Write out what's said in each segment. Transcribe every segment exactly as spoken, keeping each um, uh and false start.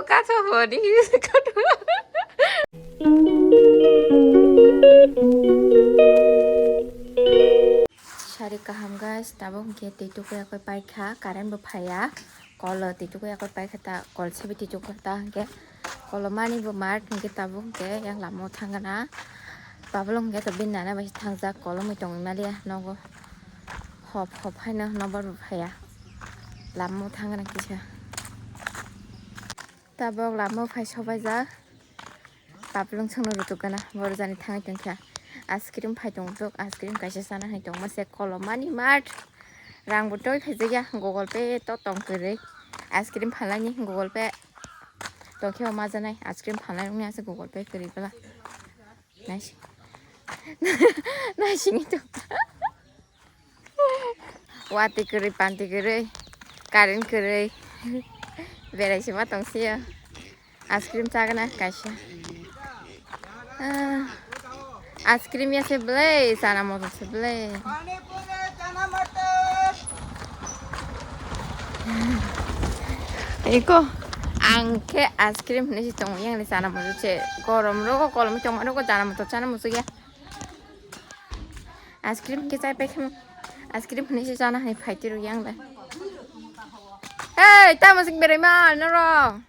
Kaso boni kato. Sari kaham guys, tabuk hwnkhe twi tukuya koi paikha, current bo phaiya, kolo twi tukuya koi paikha ta, kol sebi twi tukuya ta hwnkhe, kolo mani bo mat hwnkhe tabuk hwnkhe yang lama o thangna, tabuk hwnkhe to bini nana bai thangjak, kolo mui tongwi maliya nogo, hop hop haino nobar bo phaiya, lama o thangna kisa. Tabok lama o phai sobaijak. Paplung songno rutuk gana, boro jani thangwi tongkha. Ice cream phai tong tok, ice cream kaisa sana hai tong mase kolo mani mat. Rang bo toi phai jagya, Google Pay to tong kwrwi. Ice cream phalani Google Pay tongkhe o majanai, ice cream phalai wngya se Google Pay kwrwi bwla. Naising. Naising to. Watwi kwrwi, pantwi kwrwi, current kwrwi. Berai se ma tong siya. Ice cream chagana kaisa. Ah, ice cream ya se belai, chana moto se belai. Eko, ang khe ice cream hinwi se tongo, yang ni chana moto se. Gorom rogo, kolom tongma rogo, chana moto, chana moto ya. Ice cream khe chai paikha. Ice cream hinwi se chana hai phai tiro yang le. Hey, tamo sing berai ma, noro.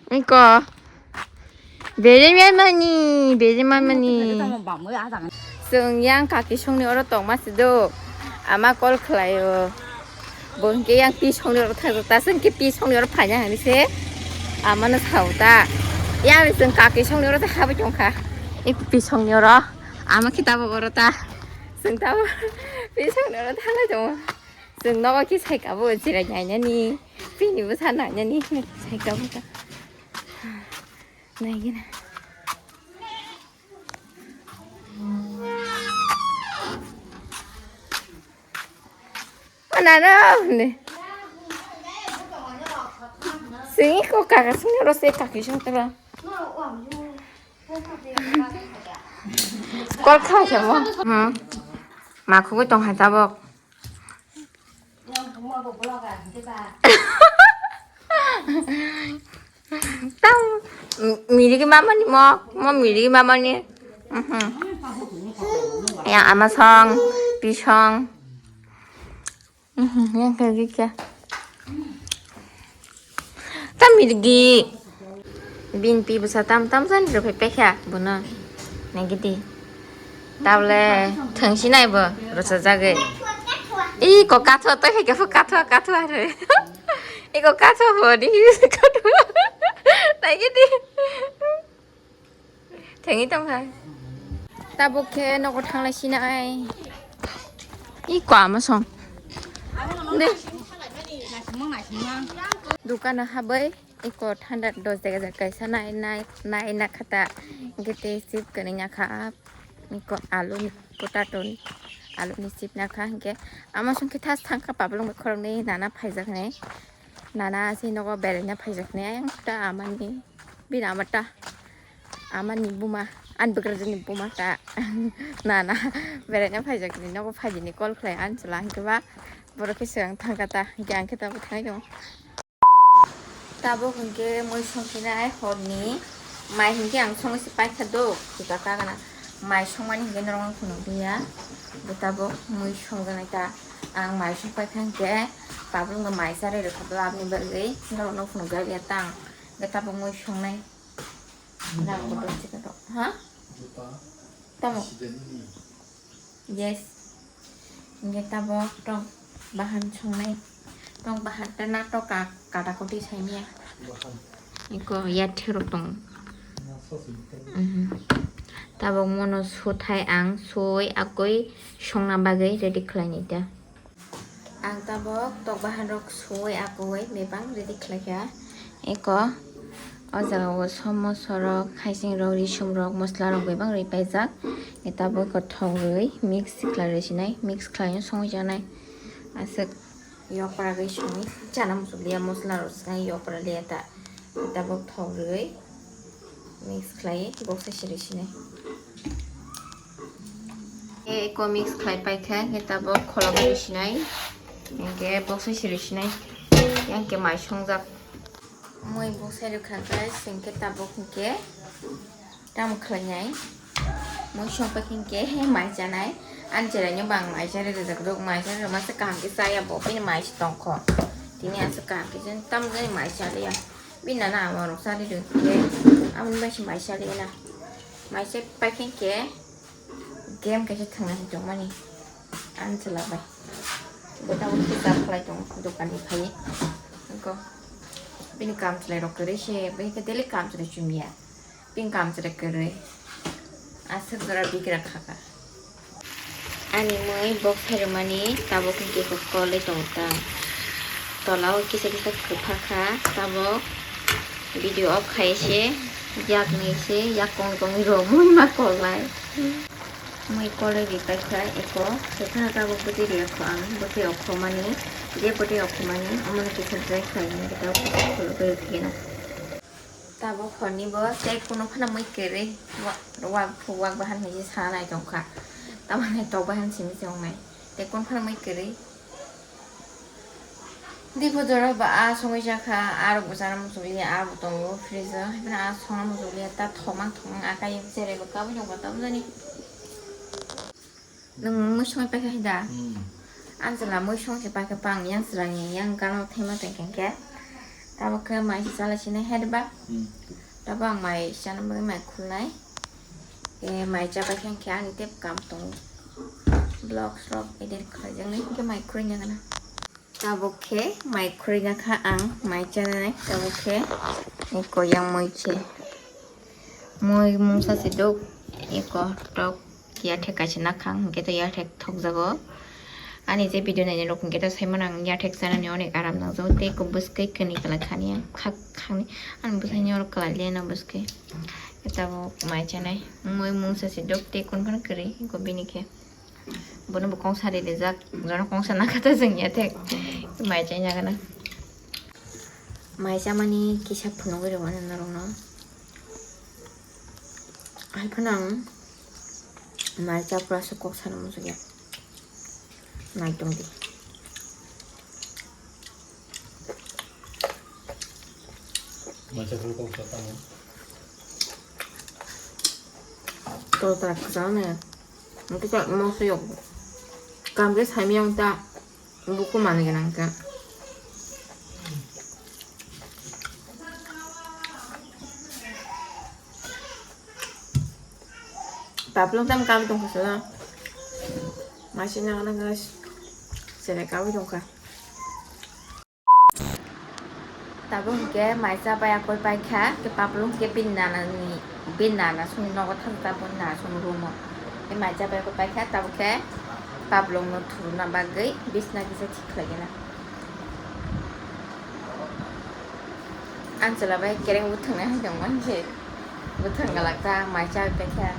Iko. Berai ma mani, berai ma mani. Chwng yang kaki songni oro tongma se do. Ama call khlaio. Bo hwnkhe yang pisongni oro thangjakta, chwng khe pisongni oro phaina hinwi se amano sao ta. Yang chwng kaki songni oro ta habwi tongkha. I pisongni oro ama khe tabuk oro ta. Chwng tabuk pisongni oro thangwi tongo. Chwng nogo khe saikabo jirai nainani, bini bwsa nainani saikabo ta. Naigina. Manano ne. Sini ko kaka sini oro se kaki song tela. Kol kha khe mo. Hmm. Ma khugui tong hai tabok. Tam, mirigi mamani mo, mo mirigi mamani. Mhm. Yang ama song, pisong. Mhm, yang kagi kya. Tam mirigi. Bin pi bwsa tam tam san rw phai pekha bono. Nagidi. Tabole thwngsi nai bo rwchajagwi. Iko katho tei hai khe katho katho are. Iko katho bo di katho. Nagidi. Thengwi tongkha. Tabuk khe nogo thanglai sinai. Iko ama song. De. Dukano habai. Iko thanda dos dega jar kaisa nai, nai, nai na khata. Hingke tei chip kani na kha. Iko alu ni potato ni, alu ni chip na kha. Hingke ama song khe thas thang kha pablong bai khorok ni nana phaijak nai. Nana se nogo berai na phaijak nai. Ayang ta ama ni bini ama ta. Ama ni buma, an bwkrajak ni buma ta. Nana berai na phaijak ni nogo phaidi ni call khlai an chwla hingke ba borok khe swrang thang kha ta. Hingke ang khe ta bo thangwi tongo. Tabuk hinkhe mui songkhinai horni mai hinkhe ang songwi se paikha do, thika kagana mai songmani hinkhe norok wng phunukya. Bo tabuk mui songjaknai ta, ang mai song paikha hinkhe tabuk no mai charwi rwkha aboni bagwi norok no phunukjak ya tang. Hinkhe tabuk mui songnai. Nang bo dot chika dot. Ha? Tamo? Yes. Hingke tabok tok bahan songnai. Tok bahan tei na tok ka-, kata koti saimya. Iko ya thirok tong. Mhm. Tabok mono suthai ang soi akoi songna bagwi ready khlainai ta. Ang tabok tok bahan rok suwi akoi bebak ready khlaikha. Eko o jaga o somo sorok, haising rok, risum rok, mosla rok bebak rwi paijak. E tabok eko thok rwi mix khlai rwi sinai, mix khlai no songwi janai. Aswk yokpra rwi songwi chana muchuk liya, mosla rok swkang yokpra liya ta. E tabok thok rwi mix khlai boksa siri sinai. Eko mix khlai paikha, hingke tabok kholobwi rwi sinai. Hingke boksa siri sinai. Yang ke mai songjak. Mui buk sai rwkha guys, hwnkhe tabuk hwnkhe tamo khlainai. Mui songpai hwnkhe mai chanai. Ani cheraino bang mai chari rwjak rwk, mai chari rwma se kaham khe chaya bo, bini mai se tongkho. Tini aswk kaham khe chani, tamo jani mai chaliya. Bini nana ama rok chari rwkhe, aboni bai se mai chaliya na. Mai se pai hwnkhe game kaisa thwngna hinwi tongmani. Ani chwla bai. Bo tabuk kisa khlai tongo, dokan ni phaiwi. Nokho bini kam chwlai rok kwrwi se, bai khe daily kam chwlai chumya. Bini kam chwlai kwrwi. Aswk jora bigra khaka. Ani mui bok phairwmani tabuk hwnkhe kok kolwi tongo ta. Tola o kisa kisa kwphar kha, tabuk video off khai se, yak ni se, yak kong kong rw mui ma kolnai. Mui kolwi ri paikha eko, sekhano tabuk bwtwi riyakho ang, bwtwi okhomani, je bwtwi okhomani, omono kisa dry khlainani, tabuk khulugwi rwphiyano. Tabuk horni bo tei kuno phano mui kwrwi, wa-, wak, wak bahan hinwi sana nai tongkha, tamoni tok bahan simi se wngnai, tei kun phano mui kwrwi. Diphu jora ba a songwi jakha, a rok bo chana muchungli, a bo tongo fridge o, haikhe a songna muchungli, ta thomang thomang akai cherego kabui tongkha, tabuk jani. Nwng mui songwi paikha hai da? Hmm. Ang chwla mui song se paikha pang, yang chwlani yang gana thaima tongkha khe. Tabuk khe mai se chala sini hai da ba? Hmm. Tabuk ang mai chana bagwi mai khulnai. E, mai chapai khe, hwnkhe ani tei kaam tongo. Vlogs rok edit khlaijaknai, hwnkhe mai khurui nangna. Tabuk khe mai khurui nakha ang, mai chanai. Tabuk khe eko yang mui se. Mui mungsa se duk, eko tok yathek kaisa nakhang, hwnkhe to yathek thokjago. Ani je video nainai rok hwnkhe to saimano ang yathek chanani onek aram nangjago. Tei eko bwskwi kwnwi kwlai khani ang khak khani, ani bwsai ni oro kwlai le no bwskwi. Tabuk mai chanai, mui mungsa se duk tei kun phano kwrwi eko bini khe. Bono bo kongsa rijak, jono kongsa nakha ta chwng yathek. Mai chai nagana. Mai chamani kisa phunugwi rw mano norokno. Hai phano ang mai chapra se kok sana muchungya. Nai tongdi. Mai chapra kok sa tamo. Totara kwchangni. Hwnkhe khe moso yok. Kam khe saimiyang ta buku manwi gwnang khe. Paplung tam kabui tongkha sala. Masi nang nang guys. Sere kabui tongkha. Tabuk hwnkhe mai chapai akoi paikha, khe paplung khe bini nanani, bini nana songni nogo thang tabuk nana songni room o. Khe mai chapai akoi paikha, tabuk khe paplung no thuruna bagwi bisna kisa thik khlaigena. Ang chwla bai kereng bwthwng nai hai tongmani se, bwthwng galak ta mai chapai paikha.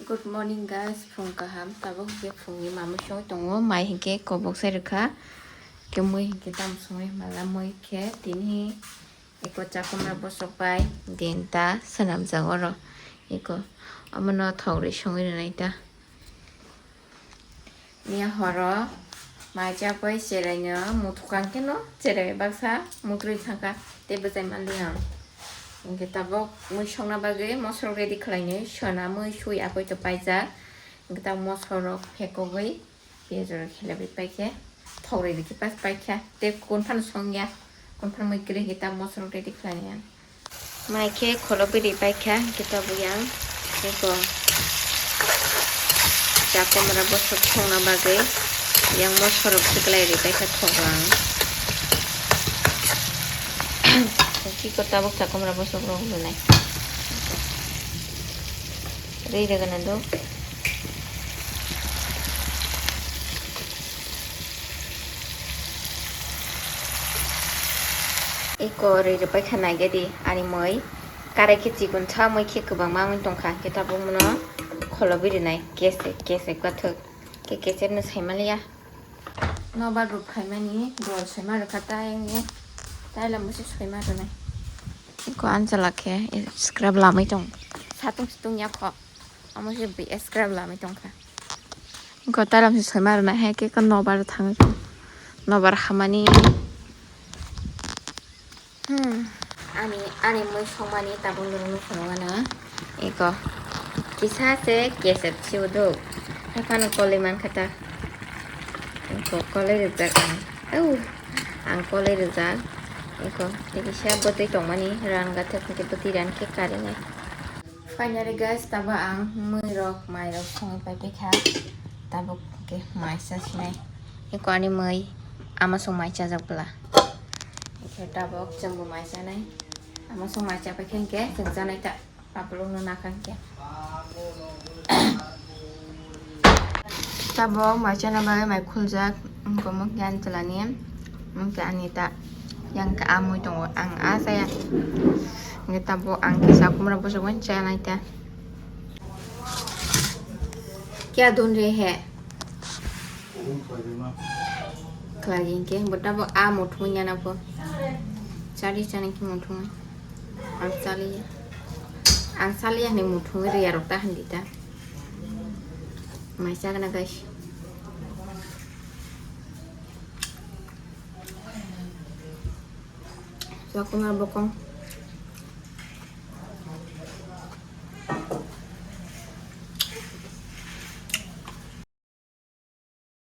Good morning guys, phung kaham. Tabuk hwnkhe phungni mamui songwi tongo, mai hwnkhe kobok sai rwkha. Khe mui hwnkhe tamo songwi mala, mui khe tini eko chakomra bosok bai denta swnamjak oro. Eko omono thok rwi songwi rwnai ta. Miya horo mai chapai cheraino muthukang kheno cherai baksa mutrui thangkha tei bwchai manliya ang. Hwnkhe tabuk mui songna bagwi mosorok ready khlainai, sona mui sui akoi to paijak. Hwnkhe tabuk mosorok phekogwi piyaj rok khelebwi paikhe thok rwi rikhe pas paikha tei kun phano songya, kun phano mui kwrwi hwnkhe tabuk mosorok ready khlainai ang. Mai khe kholo bwrwi paikha, hwnkhe tabuk yang eko chakomra bosok thokna bagwi yang mosorok swklai rwi paikha thoklang. Kiko tabuk chakomra bosok rok rwnai. Rwi rwgwna do. Eko rwi rwpai kha naigadi ani mui. Karai khe chikon sa, mui khe kwbangma wngwi tongkha. Khe tabuk mono kholo bwrwi nai kese kese kwthwk. Khe kese no saimaliya. Nobar rw phaimani dol saima rwkha ta wngwi. Taila musi saima rwnai. Eko anchwla khe scrub lamwi tong. Satung situng yakho. Omo se bui scrub lamwi tongkha. Eko talam se soima rwnai hai khe eko nobar thangwi tong. Nobar hamani. Hmm. Ani, ani mui songmani tabuk nurung nukung ano. Iko. Kisa se kesep si uduk. Haphano koloi mankha ta. Iko koloi rijak ang. Au. Ang koloi rijak. Iko. Kisa bwtwi tongmani ran gathok ke bwtwi ran ke karinai. Finally guys, tabuk ang mui rok, mai rok songwi pai paikha. Tabuk ke maisa sinai. Eko ani mui ama song mai chajak bwla. Eko tabuk chwngbo mai chanai. Ama song mai chapai khe hinkhe chwng chanai ta. Apulung no nakha hinkhe. Tabuk mai chana bagwi mai khuljak, wngkha mukhe ani chwlani, wngkha ani ta, yang khe a mui tongo, ang a chaya. Hingkhe tabuk ang kisa kumra bwswk bai chanai ta. Kya dun re he? Khlai hinkhe bo tabuk a muthungwi nana bo. Chari chani khe muthungwi. Ang chaliya. Ang chaliya hinwi muthungwi riyarok ta hindi ta. Mai chagna guys. Chakuma bokong.